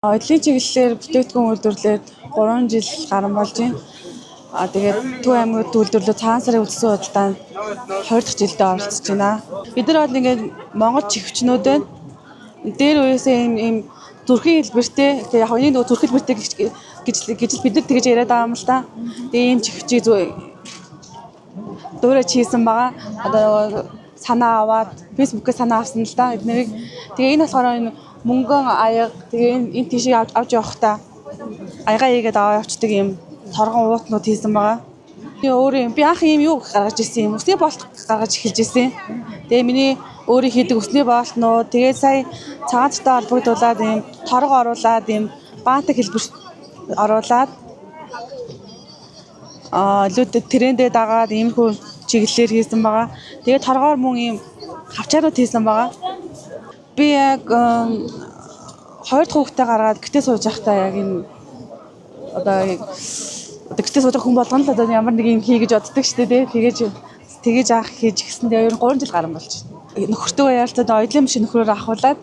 Одлын чиглэлээр бүтээгдэхүүн үйлдвэрлээд 3 жил гарan болж байна. Тэгээд Төв аймагт үйлдвэрлээд цагаан сарын үндсэн худалдаанд 2 дахь жилдээ оролцож байна. Бид нар бол ингээд Монгол чихвчнүүд байна. Дээр үеэсээ ийм ийм зүрхийн хэлбэртэй, тэгээ яг энэ нөгөө зүрх хэлбэртэй гэж бид нар тэгж яриад байгаа юм л та. Тэгээ ийм чихвчийг дуурайч хийсэн байгаа. Одоо нөгөө санаа аваад фэйсбүүкээс санаа авсан л да эднэрийг. Тэгээ энэ болохоор энэ мөнгөн аяга, тэгээ энэ тийшээ авч явахдаа аягаа ийгээд аваа явцдаг юм торгон уутнууд хийсэн байгаа. Би өөрөө юм би анх ийм юу гаргаж ирсэн юм. Үсний болт гаргаж эхэлж ирсэн. Тэгээ миний өөрөө хийдэг үсний болтнууд, тэгээ сая цагаан цартай холбогдуулаад ийм торго оруулаад ийм баатаг хэлбэр оруулаад илүү трендээ дагаад иймэрхүү чиглэлээр хийсэн байгаа. Тэгээ торгоор мөн ийм хавчаанууд хийсэн байгаа. Би яг хоёр дахь хүүхдээ гаргаад гэртээ сууж байхдаа яг энэ одоо гэртээ сууж байгаа хүн болгоно л одоо ямар нэг юм хий гэж боддог шүү дээ. Тэгэж анх хийж гисэн. Тэгээ ер нь 3 жил гарan болж байна. Нөхөртөө ярилцаад оёлын машин нөхрөөр авахуулаад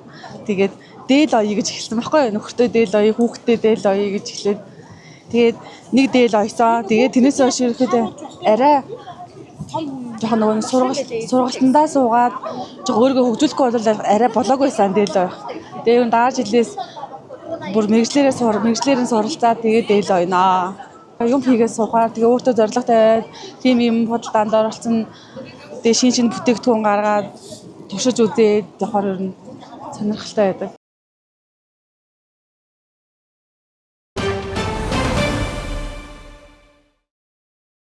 тэгээд дээл оё гэж эхэлсэн байхгүй юу? Нөхөртөө дээл оё, хүүхдээ дээл оё гэж эхлээд тэгээд нэг дээл ойсоо. Тэгээд тэрнээс хойш ерөөхдөө арай жоохон нөгөө сургалтандаа суугаад жоохон өөрийгөө хөгжүүлэхгүй бол арай болоогүй байсан дээл оёх. Тэгээд ер нь дараа жилээс бүр мэргэжлээрээ суралцаад тэгээд дээл оёноо. Юм хийгээд суухаар тэгээ өөртөө зорилго тавиад тийм юм худалдаанд оролцсон. Тэгээ шин шин бүтээгдэхүүн гаргаад туршиж үзээд явахаар ер нь сонирхолтой байдаг.